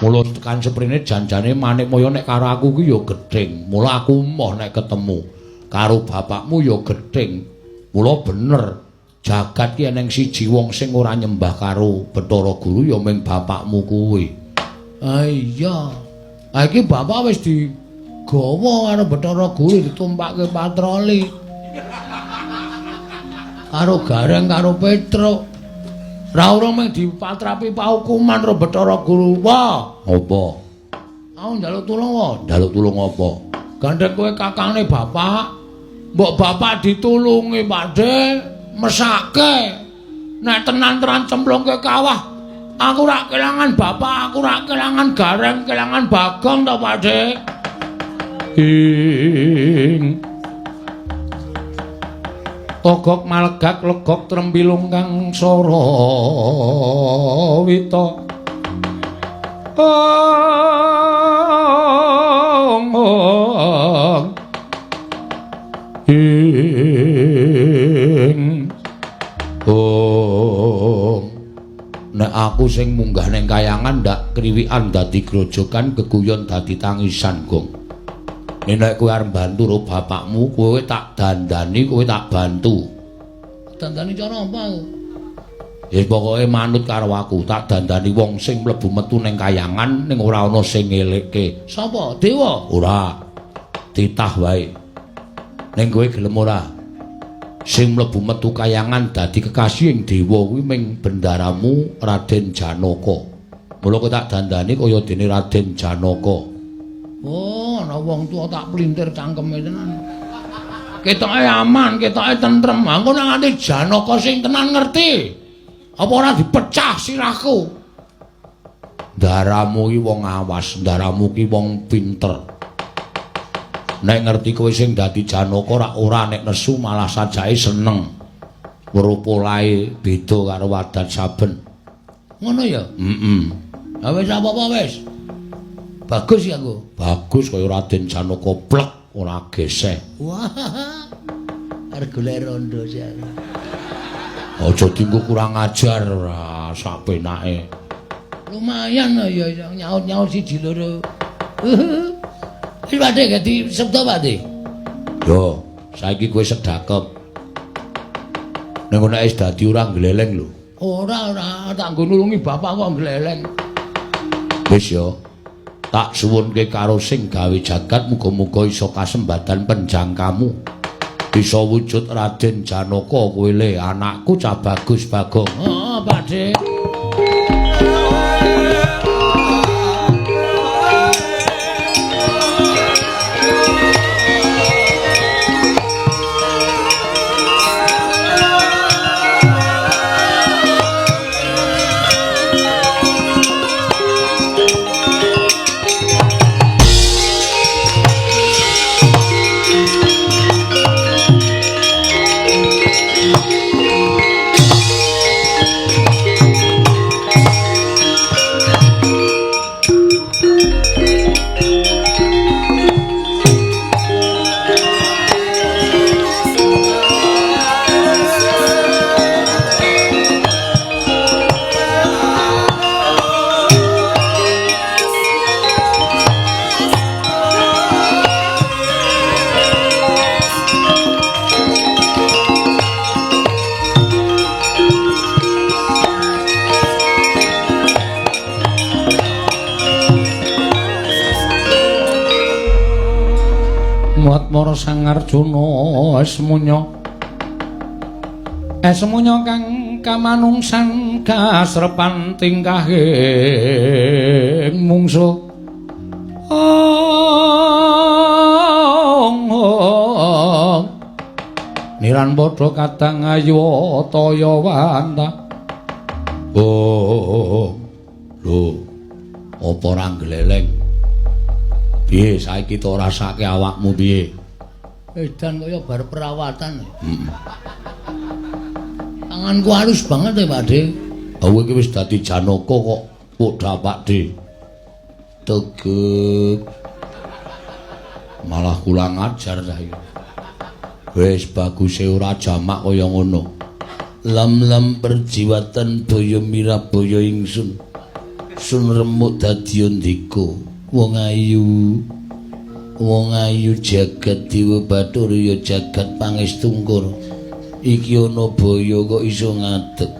Mula tekan seprene janjane Manikmaya nek karo aku ki ya gething. Mula aku emoh nek ketemu karo bapakmu ya gething. Mula bener jagat ki eneng siji wong sing ora nyembah karo Bathara Guru ya ming bapakmu kuwi. Ah iya. Ah iki bapak wis digawa karo Bathara Guru ditumpakke patroli. Karo Gareng karo Petruk. Ra urung mung dipatrapi paukuman karo Bathara Guru. Wah, apa? Aku njaluk tulung wae. Njaluk tulung apa? Gandeng kowe kakangne bapak. Mbok bapak ditulungi, Pakde. Mesake. Nek tenan-tenan cemplungke kawah, aku rak kelangan bapak, aku rak kelangan Gareng, kelangan Bagong to, Pakde. Ing Togok malegak legok trembilung kang sarawita. Ong ong ing ong. Nek aku sing munggah ning kayangan ndak kriwikan dadi grojogan, geguyon dadi tangisan, Gong. Nek kowe arep bantu ro bapakmu, kowe tak dandani, kowe tak bantu. Dandani cara apa aku? Ya pokoke manut karo aku, tak dandani wong sing mlebu metu ning kayangan ning ora ana sing ngelekke. Sapa? Dewa? Ora. Titah wae. Ning kowe gelem ora? Sing mlebu metu kayangan dadi kekasih dewa kuwi ming bendaramu Raden Janaka. Mula kowe tak dandani kaya dene Raden Janaka. Oh, ana wong tuwa tak plintir cangkeme tenan. Ketoke aman, ketoke tentrem. Engko nek nganti Janaka sing tenan ngerti. Apa ora dipecah sirahku? Ndaramu ki wong awas, ndaramu ki wong pinter. Nek ngerti kowe sing dadi Janaka ora ora nek nesu malah sajake seneng. Weruh polahe beda karo wadat saben. Ngono ya? Heeh. Ha wis apa-apa wis. Bagus ya aku. Bagus kaya Raden Janaka plek ora geseh. Wah. Arep golek rondo jare. Aja dienggo kurang ajar ora sapenake. Lumayan ya nyaut-nyaut siji loro. Wis Pakde dadi sabda Pakde. Yo, saiki kowe sedakep. Ning nek wis dadi ora gleleng lho. Ora ora tak nggo nulungi bapak kok gleleng. Wis yo. Tak suwunke karo sing gawe jagat muga-muga iso kasembadan penjangkamu. Bisa wujud Raden Janaka kowe le anakku cah bagus Bagong. Heeh, Pakde. Mara Sang Arjuna esmunya esmunya kang kamanungsan kasrepan tingkahing mungsuh. Ong ong niran padha kadang ayu taya wanta. Oh lho apa ora gleleng? Piye saiki to rasake awakmu piye? Edan kaya bar perawatan. Heeh. Tanganku halus banget ya, Pakde. Kowe iki wis dadi Janaka kok padha Pakde. Tegek. Malah kurang ajar saiki. Wis baguse ora jamak kaya ngono. Lam-lam perjiwatan boyo mirabaya ingsun. Sun remuk dadi ndika. Wong ayu. Wong ayu jagat dewa Bathara ya jagat pangestungkur. Iki ana baya kok iso ngadeg.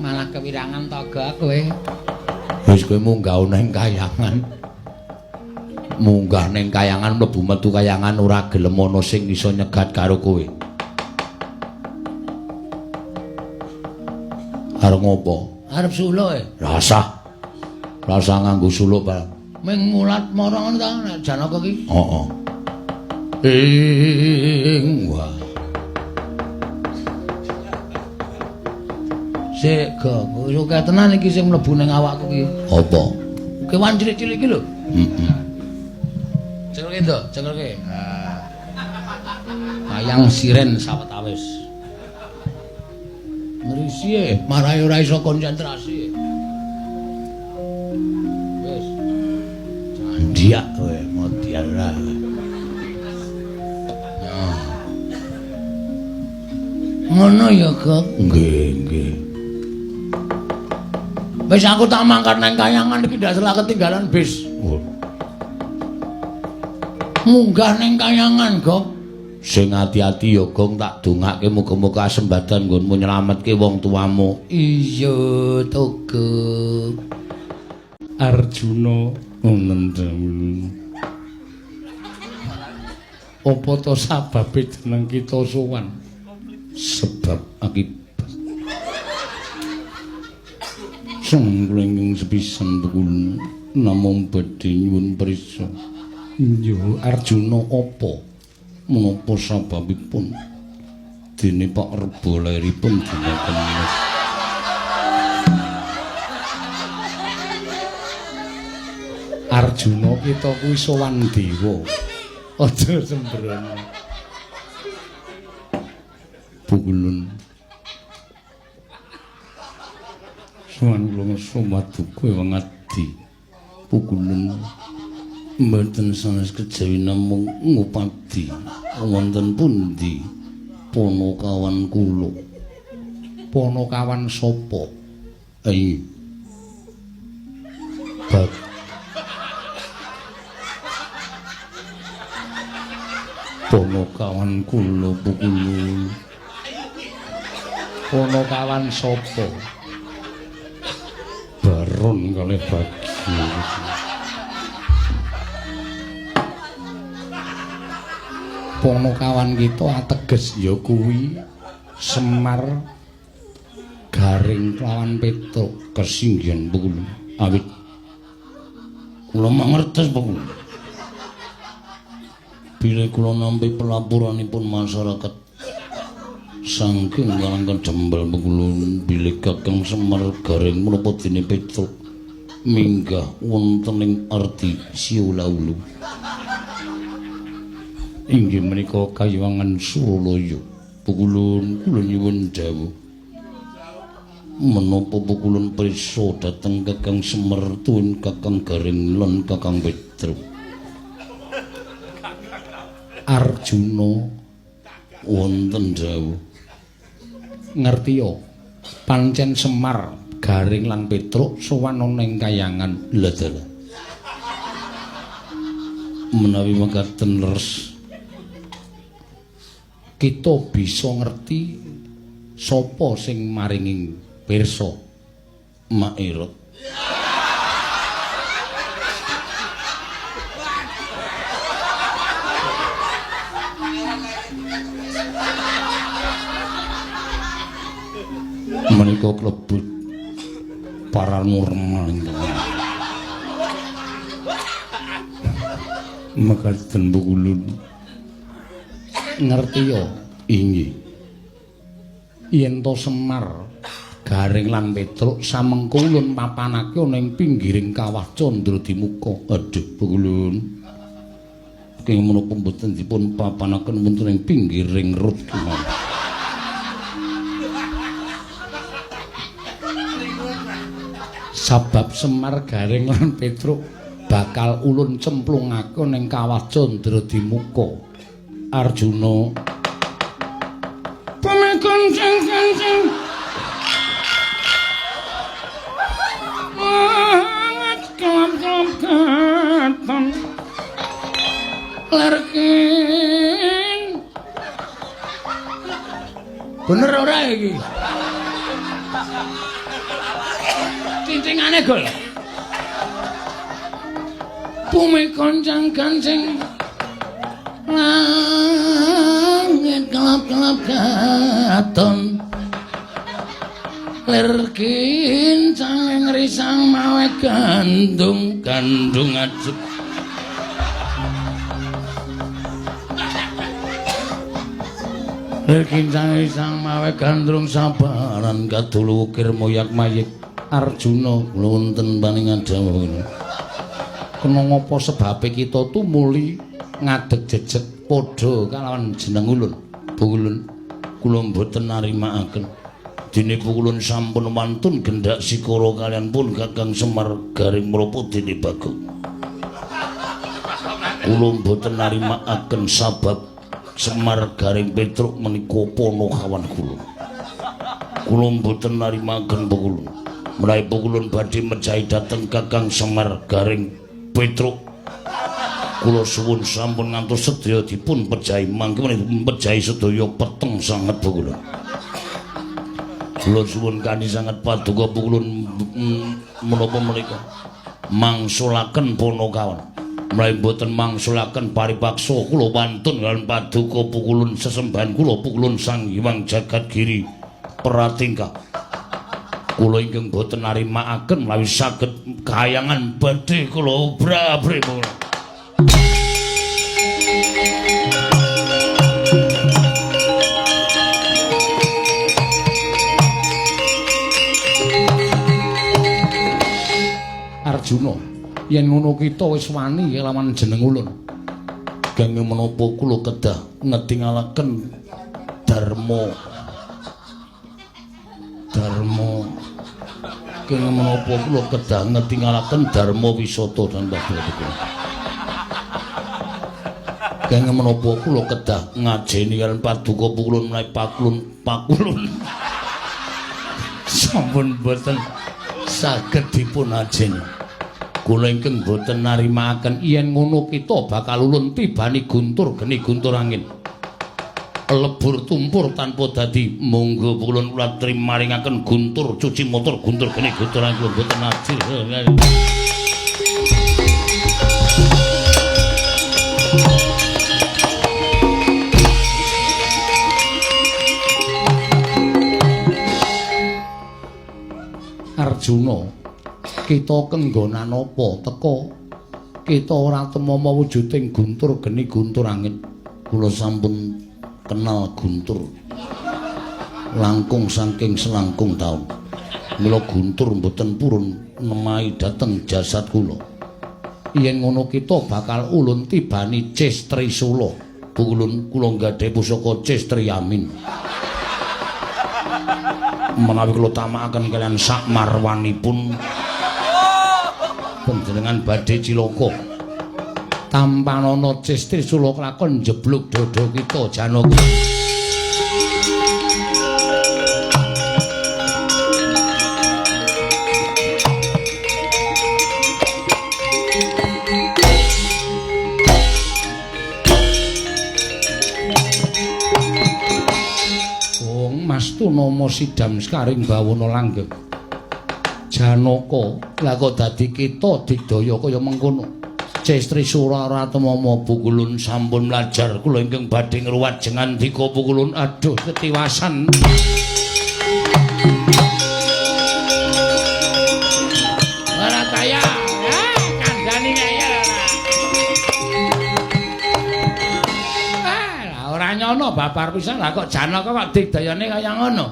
Malah kewirangan toga kowe. Wis kowe munggah ning kayangan. Munggah ning kayangan mlebu metu kayangan ora gelem ana sing iso nyegat karo kowe. Arep ngopo? Arep suluk e. Rasah. Rasah nganggo suluk, Pak. Ming mulat mara ngono ta nek Janaka ki? Heeh. Ing wah. Sik, Gong. Wis akeh tenan iki sing mlebu ning awakku ki. Apa? Kewan cilik-cilik iki lho. Heeh. Cekelke, Nduk, cekelke. Ha. Wayang siren sawetawis. Ngrisi e, marai ora iso konsentrasi. Wis. Candiak kowe, modyan ora. Ngono ya, Gong. Nggih, nggih. Wis aku tak mangkat nang kayangan iki ndak salah ketinggalan bis. Oh. Munggah ning kayangan, Gong. Sing ati-ati ya, Gong, tak dongake muga-muga kasembadan nggonmu nyelametke wong tuamu. Iya, Toga. Arjuna wonten dawuh. Apa to sababe jeneng kita sowan? Sebab akibat. Sing kula ingkang sepisan tukul namung badhe nyuwun prisa. Iya, Arjuna apa? Menapa sababipun dene Pak Rebo lairipun dina Kemis? Arjuna kita kuwi sowan dewa. Aja sembrono. Pukulun. Sowan kula sumaduka wong adi. Pukulun. Mboten sanes kejawi namung ngupadi wonten pundi Ponokawan kula. Ponokawan sapa? Ayo. Bag. Ponokawan kula pukulun. Ponokawan sapa? Baron kalih Bagio. Ponokawan kita ateges ya kuwi Semar Garing lawan Petruk kesinggihan pukulun. Awit kula mangertos pukulun. Bilih kula nampi pelaporanipun masyarakat saking Karang Jembal pukulun bilih Kakang Semar Garing menapa dene Petruk minggah wonten ing arti Siulaulu. Inggih menika kayiwangan Suralaya. Pukulun kula nyuwun dawuh. Menapa pukulun prisa dhateng Kakang Semar tuwin Kakang Garing lan Kakang Petruk? Arjuna wonten dawuh. Ngertiya pancen Semar Garing lan Petruk sowan ana ing kayangan. Lha dalah. Menawi mekaten leres kita bisa ngerti sapa sing maringi pirsa. Mairot. Menika klebet paranormal ingkang mekaten pukulun. Ngertiya inggih yen to Semar Garing lan Petruk samengko ulun papanake ana ing pinggiring kawah Candradimuka. Aduh pukulun, kenging menapa mboten dipun papanaken wonten ing pinggiring rut kemawon? Sabab Semar Garing lan Petruk bakal ulun cemplungake ning kawah Candradimuka. Arjuna pemekon sing sing sing. Bener ora iki? Cincingane gol. Bumi goncang gancing langit kelap-kelap katon. Lir kincang ngrisang mawe gandung gandung ajeg. Lir kincang ngrisang mawe gandrung sabaran kadulu ukir moyak mayik Arjuna kula wonten paningan dawuh. Kena ngapa sebabe kita tumuli ngadeg jejeg padha kalawan jeneng ulun. Bulun kula mboten narimakaken. Dene pukulun sampun wantun gendak sikara kalian pun Kakang Semar Garing Mrapa dene Bagong. Kula mboten narimakaken sabab Semar Garing Petruk menika panakawan kula. Kula mboten narimakaken pukulun. Menawi pukulun badhe mejahi dhateng Kakang Semar Garing Petruk, kula suwun sampun ngantos sedaya dipun pejahi mangke menika pejahi sedaya peteng sanget pukulun. Kula suwun kanthi sanget paduka pukulun menapa menika mangsulaken panakawan. Menawi mboten mangsulaken paripaksa kula wantun kaliyan paduka pukulun sesembahan kula pukulun Sang Hyang Jagat Giri Pratingkah. Kula ingkang boten narimakaken menawi saged kayangan badhe kula obra-abri. Arjuna, yen ngono kita wis wani lawan jeneng ulun. Ganging menapa kula kedah ngetingalaken dharma. Dharma. Kenging menapa kula kedah ngetingalaken dharma wisata dan paduka. Kenging menapa kula kedah ngajeni kaliyan paduka pukulun menawi pakulun pakulun. Sampun boten saged dipun ajeni. Kula ingkang boten narimakaken yen ngono kita bakal ulun tibani guntur geni guntur angin. Lebur tumpur tanpa dadi monggo pukulun kula trimaringaken guntur cuci motor guntur geni guntur angin boten aji. Arjuna, kita kenggonan apa teka kita ora temama wujuding guntur geni guntur angin. Kula sampun kenal guntur langkung saking selangkung taun. Mila guntur mboten purun nemahi dhateng jasad kula. Yen ngono kita bakal ulun tibani Ces Trisula. Pukulun kula nggadhahi pusaka Ces Triyamin. Menawi kula tamakaken kaliyan sak marwanipun panjenengan badhe cilaka. Tampanana Ces Trisula kelakon njeblug dada kita Janaka. Nama sidam sekaring bawana langgeng. Janaka, lah kok dadi kita digdaya kaya mengkono. Ces Trisula ora temama pukulun sampun mlajar kula ingkang badhe ngruwat jengandika pukulun aduh ketiwasan. Ora kaya, kandhani kaya ora. Ah, ora nyono babar pisan lah kok Janaka kok digdayane kaya ngono.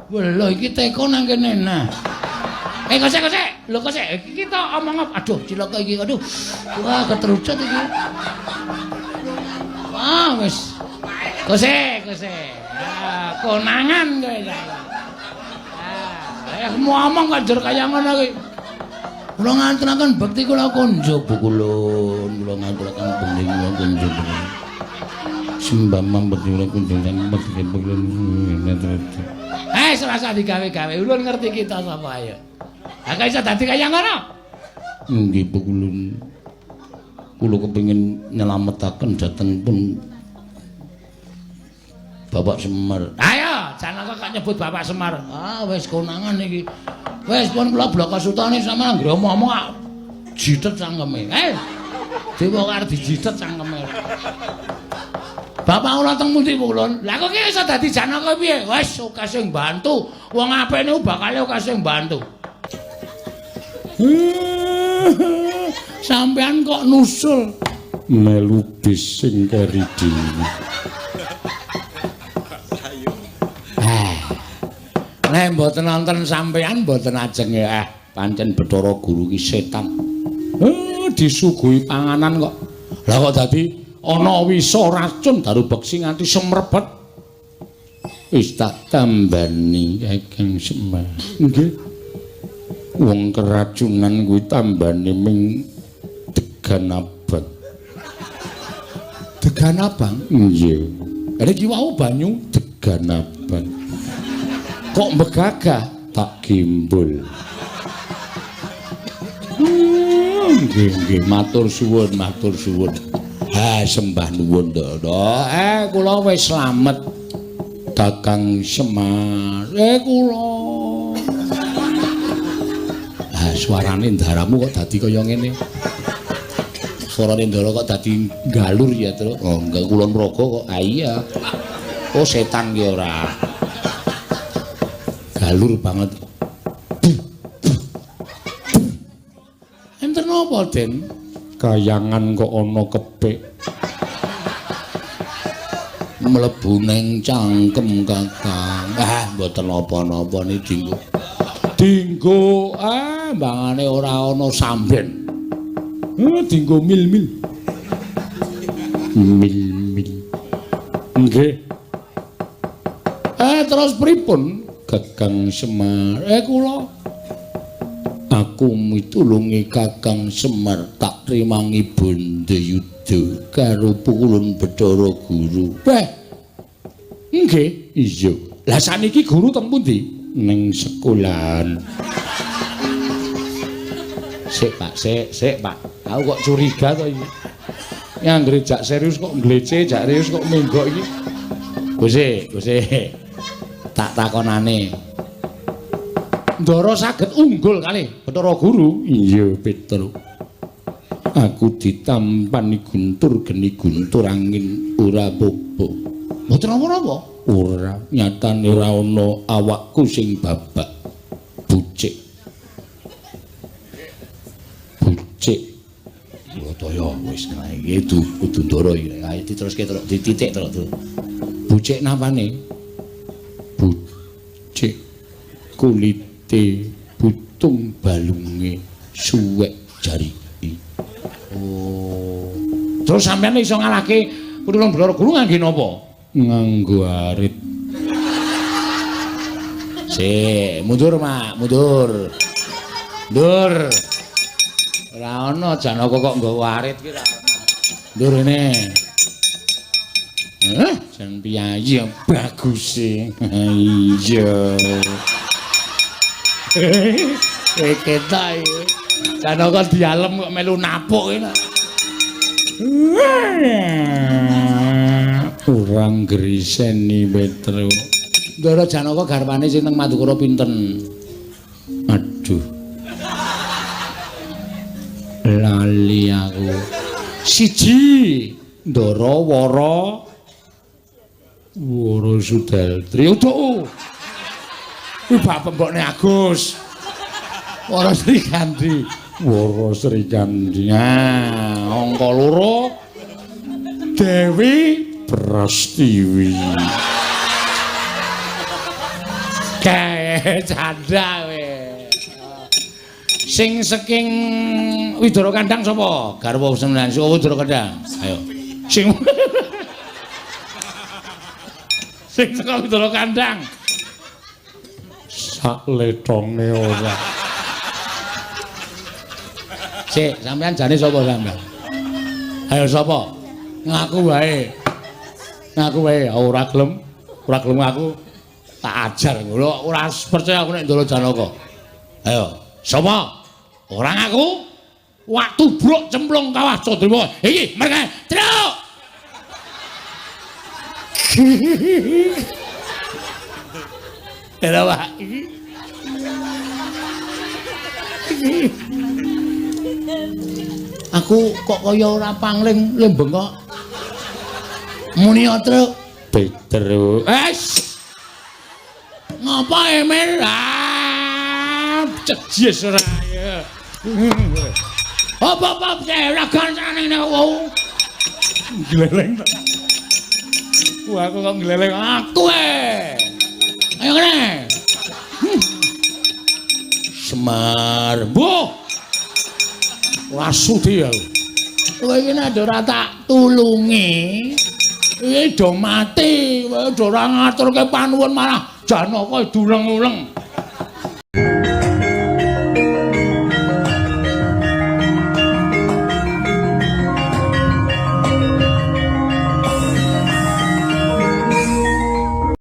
Lho iki teko nang kene nah. Kosek kosek. Lho kosek iki kita omong apa? Aduh cilaka iki. Aduh. Wah ketrucut iki. Wah wis. Kosek kosek. Ah konangan kowe saiki. Ah, ngomong kok njur kaya ngono kuwi. Kula nganturaken bekti kula konjo pukulun, kula nganturaken bekti kula konjo. Sembah bekti kula konjo bekti pukulun. Serasa digawe-gawe. Ulun ngerti kita sapa ayo. Ha kok iso dadi kaya ngono? Nggih pukulun. Kula kepengin nyelametaken dhateng pun Bapak Semar. Ayo, Janaka kok nyebut Bapak Semar. Ah, wis konangan iki. Wis pun kula blaka sutane sampeyan anggere omong-omong jitet cangkeme. Dewa arep dijitet cangkeme. Bapak kula teng pundi kula? Lah kok iki iso dadi Janaka piye? Wis akeh sing bantu. Wong apik niku bakale akeh sing bantu. Sampeyan kok nusul melu bis sing keri dhewe. Nek mboten nonton sampeyan mboten ajeng pancen Bathara Guru ki setan. Disuguhi panganan kok. Lah kok dadi ana wisa racun daru beksi nganti semrebet. Wis tak tambani Kakang Semar. Nggih. Wong keracunan kuwi tambane ming degan abang. Degan abang? Iya. Lha iki wau banyu degan abang. Kok megagah tak gimbul. Nggih nggih matur suwun, matur suwun. Ha sembah nuwun Ndara. Kula wis slamet. Kakang Semar. Kula. Ha suarane ndaramu kok dadi kaya ngene. Suarane ndara kok dadi galur ya, Truk. Oh, enggak kulon progo kok. Ah iya. Oh setan ki ora. Galur banget. Enten napa, Den? Kayangan kok ana kepik. Mlebu ning cangkem, Kakang. Ah, mboten napa-napa niki dinggo. Dinggo mbangane ora ana samben. Dinggo mil-mil. Mil-mil. Nggih. Terus pripun? Kakang Semar. Kula aku mitulungi Kakang Semar tak trimangi Bandayuda karo pukulun Bathara Guru. Weh. Nggih, iya. Lah saniki guru teng pundi? Ning sekolahan. Sik, Pak, sik, sik, Pak. Aku kok curiga to iki. Anggere jak serius kok nglece, jak serius kok menggok iki. Gusti, Gusti. Tak takonane. Ndara saged unggul kalih Bathara Guru. Iya, Petruk. Aku ditampani guntur geni guntur angin ora apa-apa. Mboten napa-napa. Ora, nyatane ora ana awakku sing babak bucik. Bucik. Brataya wis iki kudu Ndara iki. Ayo diteruske terus dititik terus. Bucik napane? Bucik kulite butung balunge suwek jari. Oh. Terus sampeyan iso ngalahke Pitulung Bathara Guru ngangge napa? Nganggo arit. Sik, mundur, Mak, mundur. Mundur. Ora ana Janaka kok nggawa arit ki ora ana. Mundur rene. Jan piyayi bagus e. Iya. Ketok iki. Janaka dialem kok melu napuk iki. Ora ngriseni Petro. Ndara Janaka garwane sing teng Madukara pinten? Aduh. Lali aku. Siji Ndara Wara Wara Sudaltri. Utuk. Kuwi bab pembokne Agus. Wara Srikandi. Wara Srikandi. Nah, angka 2 Dewi Prastiwi. Kae candha kowe. Sing saking Widara Kandang sapa? Garwa Sembilan saka Widara Kandang. Ayo. Sing sing saka Widara Kandang. Sak letonge ora. Sik, sampean jane sapa sampean? Ayo sapa? Ngaku wae. Ngaku wae ora gelem. Ora gelem ngaku tak ajar ngono. Ora percaya aku nek Ndara Janaka. Ayo, sapa? Ora ngaku? Wak tubruk cemplung kawah Candrima. Iki mereka. Truk. Lha Pak. Aku kok kaya ora pangling lembeng kok. Muni truk. Petruk. Es. Ngapa Emil? Ah, cejes ora ya. Apa-apa ora gancane nek wong. Gleleng ta. Wah, aku kok gleleng aku e. Ayo kene. Semar. Mbuh. Ora sudi aku. Kowe iki nek ora tak tulungi, iki do mati, kowe do ora ngaturke panuwun malah Janaka duleng-uleng.